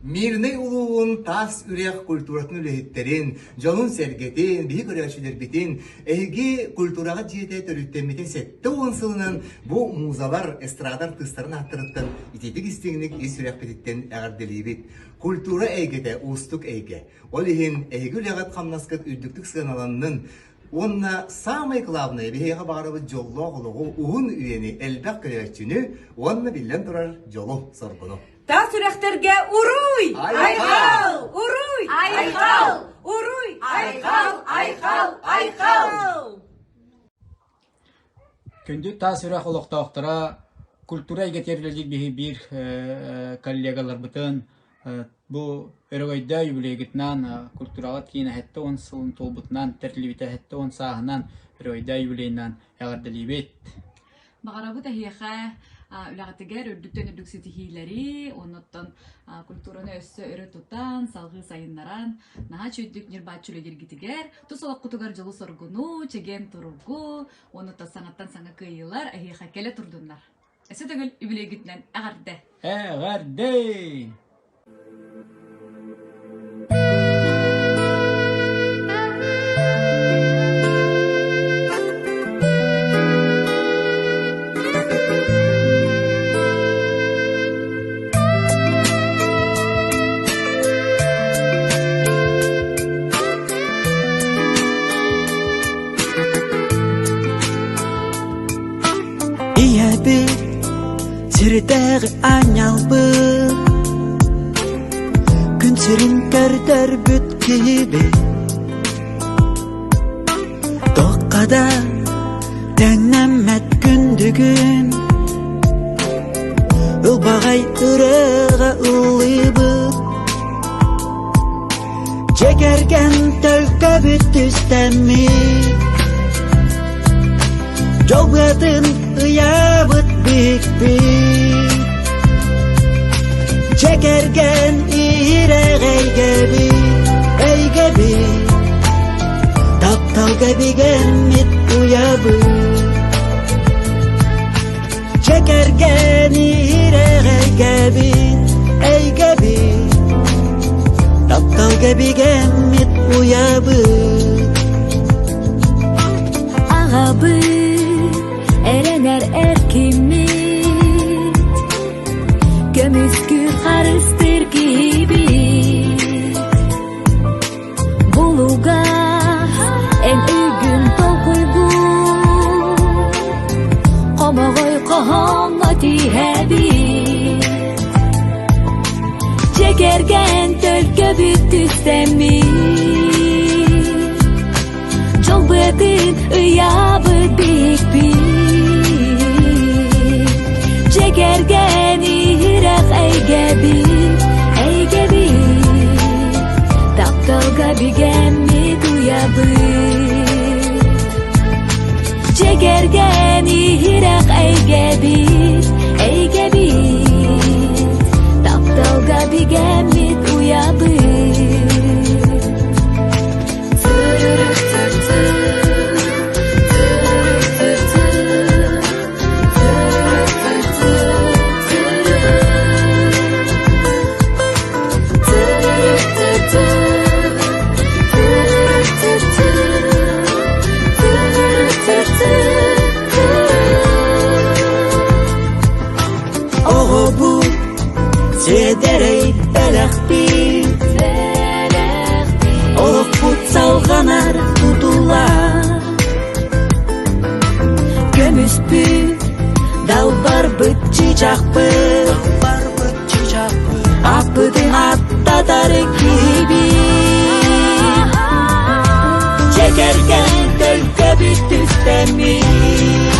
Мирнэй улууһун таас үрэх культуратын үлэһиттэрин, дьонун-сэргэтин, биһи көрөөччүлэрбитин, эһиги культураҕа дьиэтэ төрүттэммитин 70 сылынан бу музалар, эстрада артыыстарын ааттарыттан итиитик истиҥник ис сүрэхпититтэн эҕэрдэлиибит. Культура эйгэтэ уустук эйгэ. Ол иһин эһиги үлэҕит-хамнаскыт үрдүктүк сыаналаннын уонна саамай главное биһиэхэ баҕарабыт дьоллоох олоҕу, уһун үйэни, элбэх көрөөччүнү уонна биллэн турар дьолу-соргуну. Таас үрэхтэргэ уруй! Айхал! Уруй! Айхал! Уруй! Айхал! Айхал! Айхал! Күндү таас үрэх олохтоохторо культура эйгэтигэр үлэлиир биһи биир коллегаларбытын бу өрөгөйдөөх юбилейгытынан культураҕа киин 70 сылын туолбутунан тэриллибитэ 70 сааһынан өрөгөйдөөх юбилейынан эҕэрдэлиибит. Баҕарабыт эһиэхэ үлэҕитигэр үрдүктэн үрдүк ситиһиилэри, оннуттан культураны өссө өрө тутан, салҕыы сайыннаран, наһаа үчүгдүк ньирбааччы үлэлииргитигэр, тус олоххутугар дьолу-соргуну, чэгиэн туругу, оннуттан саҥаттан саҥа кыайыылар эһиэхэ кэлэ турдуннар. Өссө төгүл үбүлүөйгүтүнэн эҕэрдэ! Эҕэрдэ! Ийэбит сирдээҕи аанньалбыт Күн сирин көрдөрбүт киһибит Туохха да тэҥнэммэт күндүгүн Ылбаҕай ырыаҕа ыллыыбыт Дьэ кэргэн төлкөбүт түстэммит Дьол быатын ыйаабыт биһикпит Дьэ кэргэн иһирэх эйгэбит, эйгэбит Тапталга бигэммит уйабыт Дьэ кэргэн иһирэх эйгэбит, эйгэбит Тапталга бигэммит уйабыт Аҕабыт эрэнэр эркиммит Көмүскүүр харыстыыр киһибит Булугас эн өйгүн толкуйгун Хомоҕой хоһооҥҥо тииһэбит Дьэ кэргэн төлкөбүт түстэммит Дьол быатын ыйаабыт биһикпит Дьэ кэргэн иһирэх эйгэбит, эйгэбит Тапталга бигэммит уйабыт Дьэ кэргэн иһирэх эйгэбит, эйгэбит Тапталга бигэммит уйабыт Оҕобут сиэдэрэй бэлэхпит Олохпут салҕанар тутула Көмүспүт далбарбыт чыычаахпыт Аппытын аттатар киһибит Дьэ кэргэн төлкөбүт түстэммит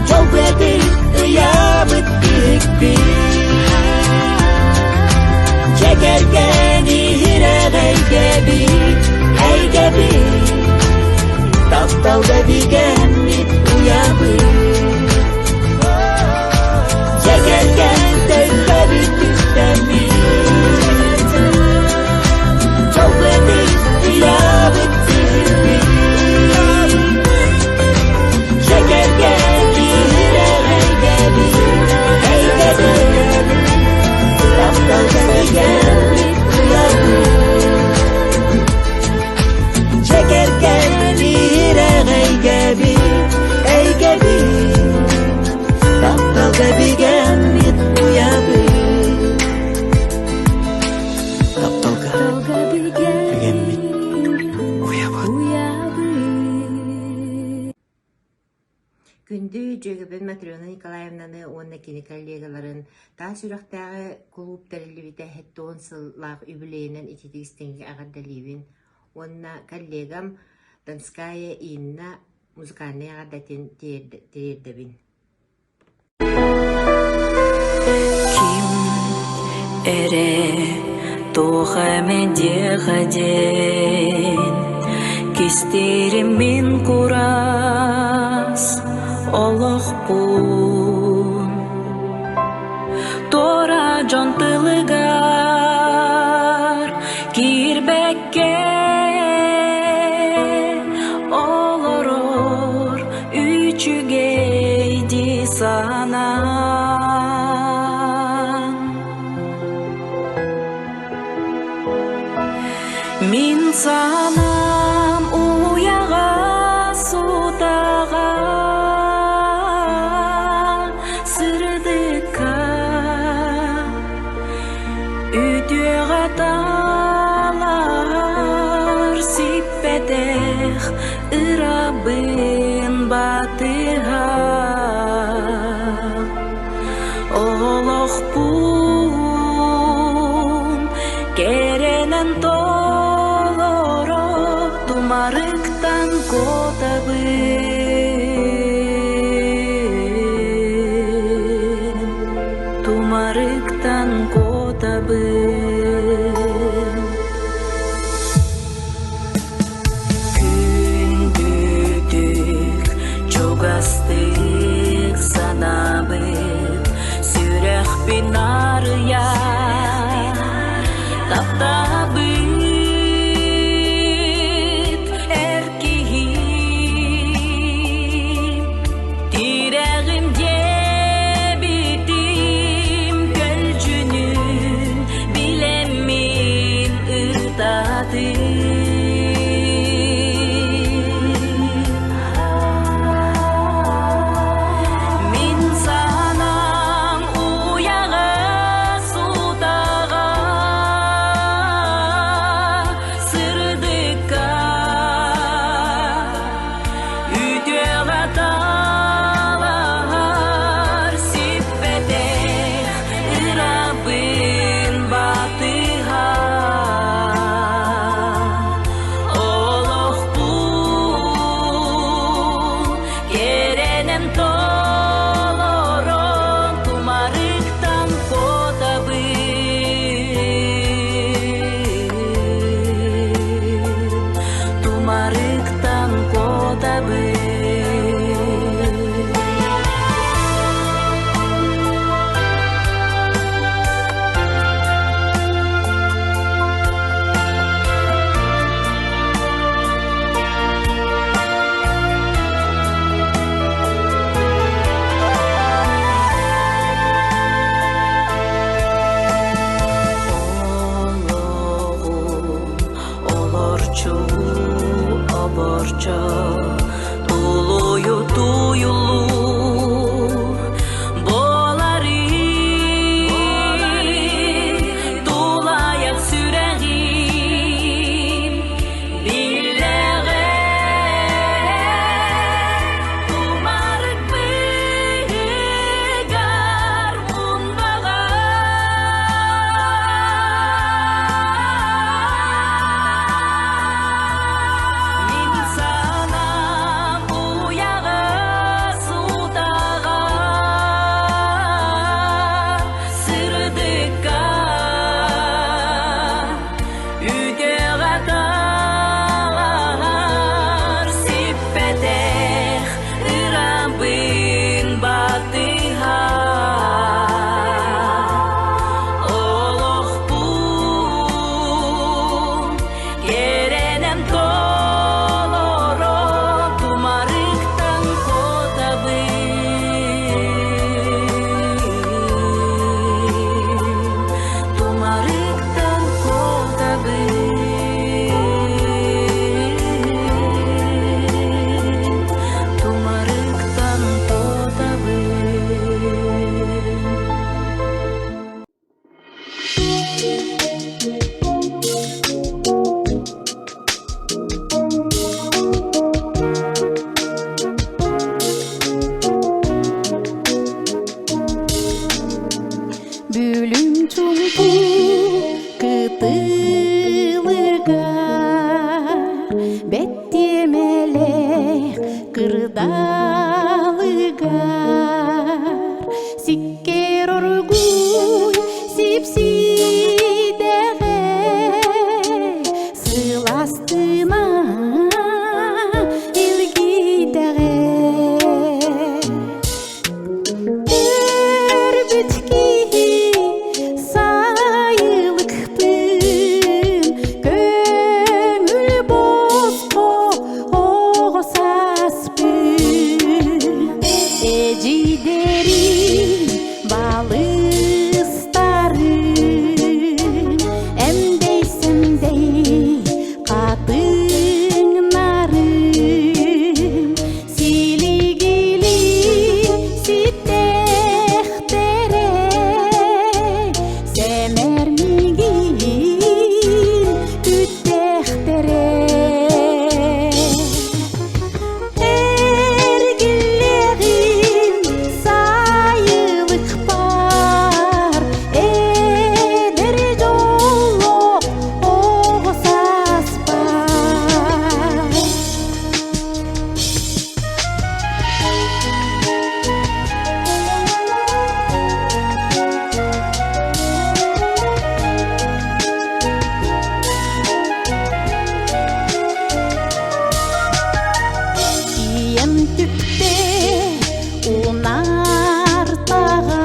Дьол быатын ыйаабыт биһикпит Дьэ кэргэн иһирэх эйгэбит, эйгэбит Тапталга бигэммит уйабыт Дьэ кэргэн төлкөбүт түстэммит Дьол быатын ыйаабыт биһикпит Дьэ кэргэн иһирэх эйгэбит, эйгэбит. Күндү дьүөгэбин Матрена Николаевнаны уонна кини коллегаларын Таас Үрэхтээҕи кулууп тэриллибитэ 70 сыллаах үбүлүөйүнэн итиитик истиҥник эҕэрдэлиибин уонна коллегам Донская Инна музыкальнай эҕэрдэтин тириэрдэбин. Ким эрэ туох эмэ диэҕэ диэн кистиирим мин курас олохпун Туора дьон тылыгар киирбэккэ олорор үчүгэй дии санаан. Мин санаам уйаҕа сутаҕа сырдыкка үтүөҕэ талаһар сиппэтэх ырабын батыһа Олохпун кэрэнэн толоро тумарыктан куотабын, тумарыктан куотабын. Күндүтүк, чугастык санаабыт сүрэхпин арыйа таптаабыт эр киһи тирэҕим диэбитим көлдьүнүн билэммин ытатым. Мин санаам уйаҕас утаҕа сырдыкка Үтүөҕэ талаһар сиппэтэх ырабын батыһа Олохпун кэрэнэн толорон тумарыктан куотабын Тумарыктан куотабын. Олоҕум Олорчу, оборчо, тулуйу туйулуу буолары тулайах сүрэҕим биллэҕэ тумарык быыһыгар муннаҕа. Мин санаам Бэттиэмэлээх кырдаалыгар Сиккиэр оргууй сипсидэҕэ Сыластына илгийдэҕэ Көрбүт киһи сайылыкпын көҥүл босхо оҕо сааспын эдьиийдэрим балыстарым эмдэй-сэмдэй хатыҥнарым Силигили ситтэхтэрэ сэмэр миигин күттэхтэрэ Эргиллэҕин сайылыкпар эдэр дьоллоох оҕо сааспар. Ийэм түптэ унартаҕа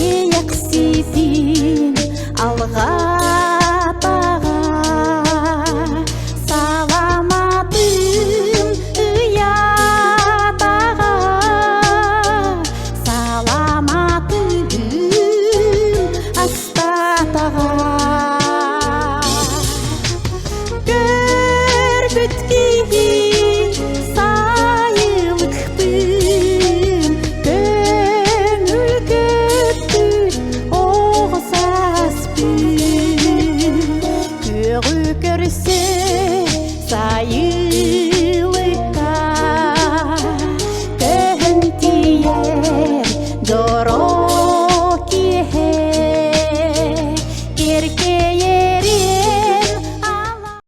Иэйэхситин алҕатаҕа Саламатын ыйаатаҕа, саламатын астаатаҕа. Көрбүт киһи сайылыкпын, көҥүл көппүт оҕо сааспын. Күөҕү көрсө сайын.